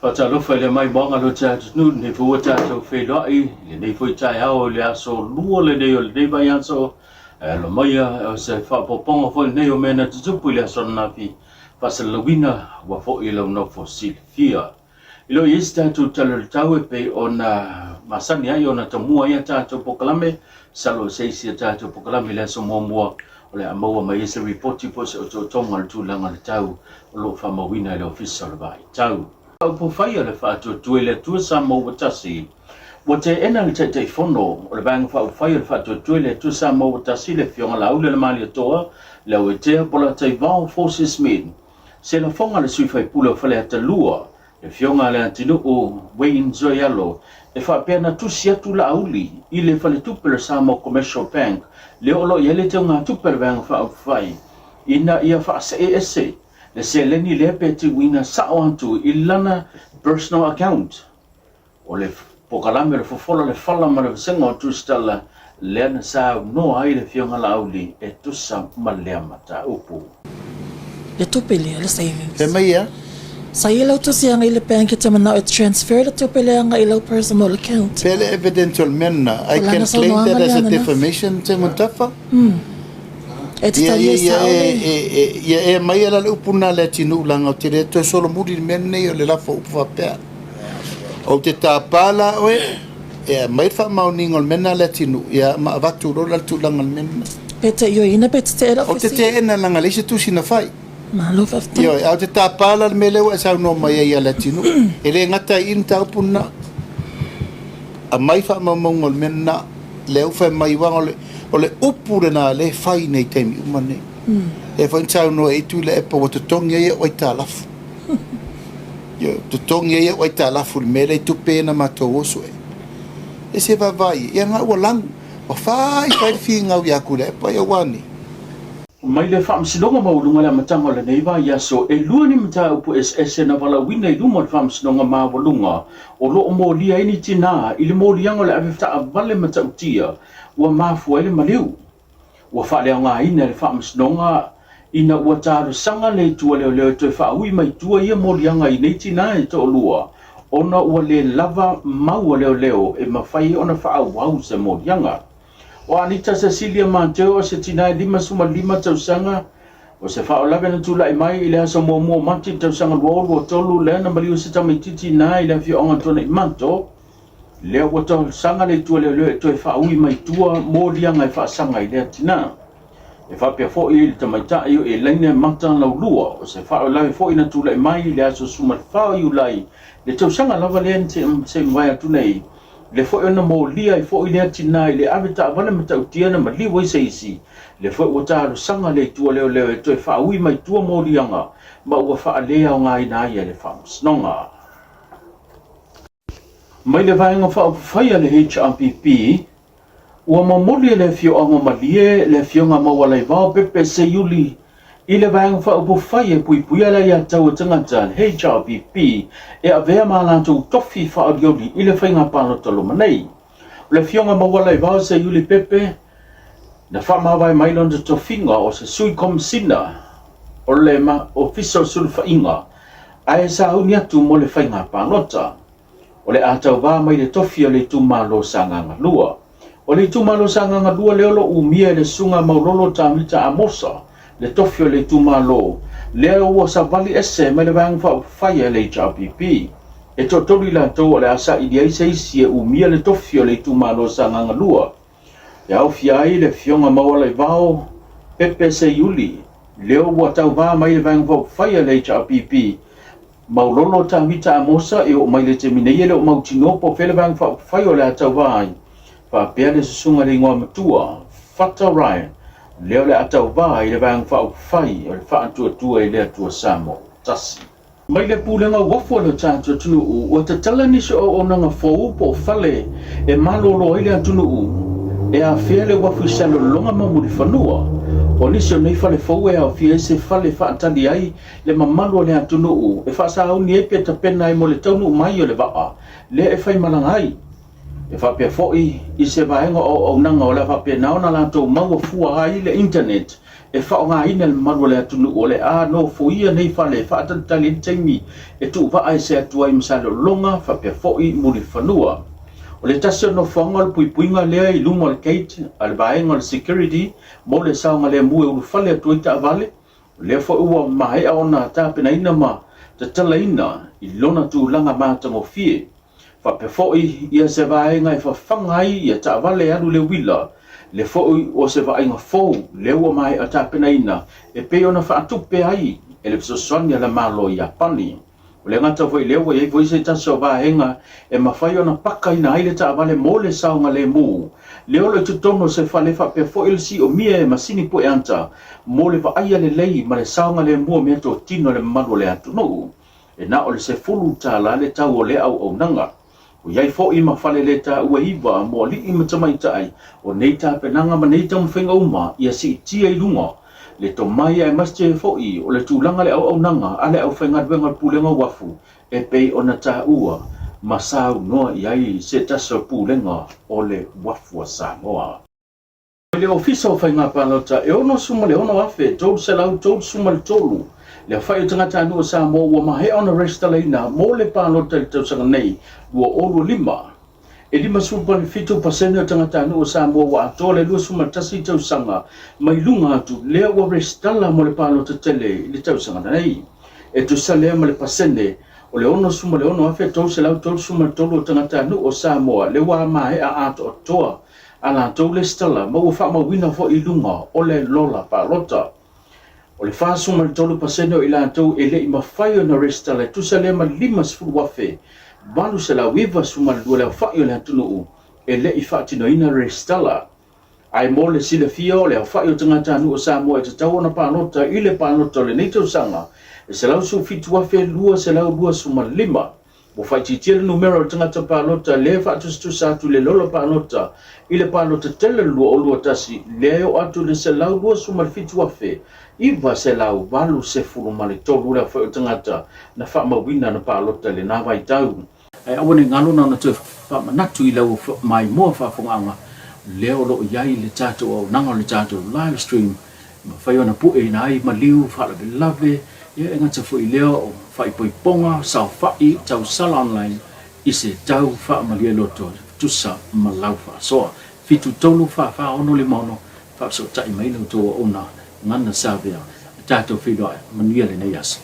Faatalofa i le maimoaga lo tatou atunuu, lenei foi ua tatou feiloai i lenei foi taeao i le aso Lua lenei o lenei vaiaso. Ae alo maia o se faaopoopoga foi lenei o mea na tutupu i le aso ananafi faasalalauina ua foi lau nofo silafia. E le o i ai se tatou tala o le tau e pei ona masani ai ona tamua ai a tatou polokalame, masalo o se isi a tatou polokalame i le aso muamua o le a maua mai ai se ripoti po o se otootoga o le tulaga o le tau o lo o faamauina e le Ofisa o le Vaitau. Upufai o le Faatuatua i le Atua Samoa ua Tasi. Ua teena le Taitaifono o le Vaega Faaupufai o le Faatuatua i le Atua Samoa ua Tasi, le Afioga Laaulialemalietoa Leauetea Polataivao Fosi Smith, se lafoga a le sui faipule o Faleata 2, le Afioga a Leatinuu Wayne Zoialo, e faapea na tusi atu Laauli i le faletupe o le Samoa Commercial Bank lea o lo o i ai le teugatupe a le Vaega Faaupufai ina ia faasee ese le seleni lea pe tuuina sao atu i lana personal account. O le polokalame o le fofola le fala ma le vasega o Tusitala lea na saunoa ai le Afioga Laauli e tusa ma lea mataupu. Le tupe lea, le savings. Fai mai ia. Sa i ai lau tusi agai i le bank e te manao e transfer le tupe lea agai i lau personal account. Pea le evidence o le mea lena. I can claim that as a defamation Segmentafa. E te talia sao le. Ia e aumaia la le upu lena a le atinuu leaga ou te le toe solomuli i le mea lenei o le lafo o upu faapea. Ou te tapa la oe e aumai le faamaoniga o le mea lena a le atinuu ia ma avatu loa la le tulaga o le mea lena. Pe te ioeina pe te teena Ou te teena leaga e leai se tusi na fai. Malo faafetai. Ioe, ae ou te tapa la le mea lea ua e saunoa mai ai ia Leatinuu. E le gata ai i i le mataupu lena. Aumai faamaumauga o le mea lena. Lea ua fai mai aua o le, o le upu lena lea e fai nei i taimi uma nei. Lea foi na saunoa ai Tuilaepa ua totogi ai au aitalafu. Ioe, totogi ai au aitalafu i le mea lea i tupe ia na matou oso ai. E se vaavaai, ia na ua lagu, ua fai fai le figau ia Tuilaepa, ia ua a nei? Mai le Faamasinoga Maualuga i le amataga o lenei vaiaso, e lua ni mataupu eseese na valaauina i luma o le Faamasinoga Maualuga o lo o molia ai ni tinā i le moliaga o le ave taavale matautia ua mafua ai le maliu. Ua faaleaogaina e le Faamasinoga ina ua talosaga le Itu a Leoleo e toe faaui mai tua ia moliaga i nei tinā e toalua ona ua le lava mau a leoleo e mafai ai ona faaauau se moliaga. O Anita Cecilia Mateo o se tinā e 55 tausaga, o se faalavelave na tulai mai i le aso muamua o Mati i le tausaga 2023 lea na maliu se tamaitiiti ina i le afioaga o Tuanaimato, lea ua talosaga le Itu a Leoleo e toe faaui mai tua moliaga e faasaga i lea tinā. E faapea foi i le tamaitai o Elaine Mata Laulua, o se faalavelave foi na tulai mai i le aso 14 o Iulai le tausaga lava lea na se i mavae atu nei, lea foi ona molia ai foi lea tinā i le ave taavale matautia na maliu ai se isi, lea foi ua talosaga le Itu a Leoleo e toe faaui mai tua moliaga ma ua faaleaogaina ai e le Faamasinoga. Mai le Vaega Faaupufai a le HRPP, Ua momoli e le afioaga o Malie le afioga Maualaivao Pepe Seiuli i le Vaega Faaupufai e Puipuia le Aiatatau a Tagata, le HRPP, e avea ma a latou tofi faaolioli i le faiga palota loma nei. O le afioga Maualaivao Seiuli Pepe na faamavae mai lona tofiga o se sui komisina o le Ofisa o Sulufaiga ae sauni atu mo le faiga palota. O le a tauvā mai le tofi o le itumalo Sagaga 2. O le itumalo Sagaga 2 lea o lo o umia e le Susuga Maulolo Tamita Amosa le tofi o le itumalo lea ua savali ese mai le Vaega Faaupufai a le HRPP. E toatolu i latou o le a saili ai se isi e umia le tofi o le itumalo Sagaga 2 e aofia ai le Afioga Maualaivao Pepe Seiuli lea ua tauvā mai le Vaega Faaupufai a le HRPP. Maulolo Tavita Amosa e oo mai le taimi nei e le o mautinoa po o fea le Vaega Faaupufai o le a tauvā ai, faapea le Susuga i le Igoamatua, Fata Ryan, lea o le a tauvā i le Vaega Faaupufai o le Faatuatua i le Atua Samoa ua Tasi. Mai le Pulega Uafu a lo tatou atunuu, ua tatala nisi o auaunaga fou po o fale e malolo ai le atunuu e afea le uafu i Salelologa ma Mulifanua. O nisi o nei fale fou e aofia ai se fale faatali ai le mamalu o le atunuu e faasauni ai pe tapena ai mo le taunuu mai o le vaa lea e faimalaga ai. E faapea foi i se vaega o auaunaga o le a faapena ona latou maua fua ai le internet. e faaaogaina e le mamalu o le atunuu o le a nofoia nei fale e faatalitali ai le taimi e tuuvaa ese atu ai ma Salelologa faapea foi Mulifanua. O le tasi o nofoaga o le puipuiga lea i luma o le gate a le vaega o le security mo le saogalemu e ulufale atu ai taavale, o lea foi ua maea ona tapenaina ma tatalaina i lona tulaga matagofie. Faapea foi ia se vaega e fafaga ai ia taavale e alu i le uila, le foi o se vaaiga fou lea ua maea tapenaina e pei ona faatupe ai e le fesoasoani a le Malo o Iapani. O le gata foi lea ua i ai foi se tasi o vaega e mafai ona pakaina ai le taavale mo le saogalemu lea o lo o i totonu o se fale faapea foi le siomia e masini pueata mo le vaaia lelei ma le saogalemu o meatotino a le mamalu o le atunuu. E na o le $10 le tau o lea auaunaga. Ua i ai foi ma fale le taua iva mo alii ma tamaitai o nei tapenaga ma nei taumafaiga uma ia siitia i luga le tomai aemaise foi o le tulaga le auaunaga a le aufaigaluega o le Pulega o Uafu e pei ona taua ma saunoa i ai se tasi o Pulega o le Uafu a Samoa. I le Ofisa o Faiga Palota, e 66,333 le aofai o tagatanuu o Samoa ua maea ona resitalaina mo le palota i le tausaga nei 2025. E 57 pasene o tagatanuu o Samoa ua atoa le 21 tausaga mai luga atu lea ua resitala mo le palota tele i le tausaga nei. E tusa lea ma le pasene o le 66,333 o tagatanuu o Samoa lea ua maea atoatoa a latou lesitala ma ua faamauina foi i luga o le lola palota. O le 43% o i latou e le i mafai ona resitala e tusa lea ma le 50,892 le aofai o le atunuu e le i faatinoina le resitala. Ae mo le silafia o le aofai o tagatanuu o Samoa e tatau ona palota i le palota o lenei tausaga e 117,225. Ua faaitiitia le numera o le tagata palota lea e faatusatusa atu i le lola palota i le palota tele o le 2021 lea e oo atu i le 127,983 le aofai o tagata na faamauina na palota i lena vaitau. Ae aua ne i galo na ona toe faamanatu i lau maimoa faafofogaaga lea o lo o i ai le tatou auaunaga o le tatou live stream E mafai ona pueina ai maliu faalavelave, ia e gata foi i lea o faaipoipoga, saofai, tausala online i se tau faamalie loto tusa ma lau faasoa. 7 3 4 4 6 5 6 Faafesootai mai la outou auauna Gana Savea, tatou feiloai manuia lenei aso.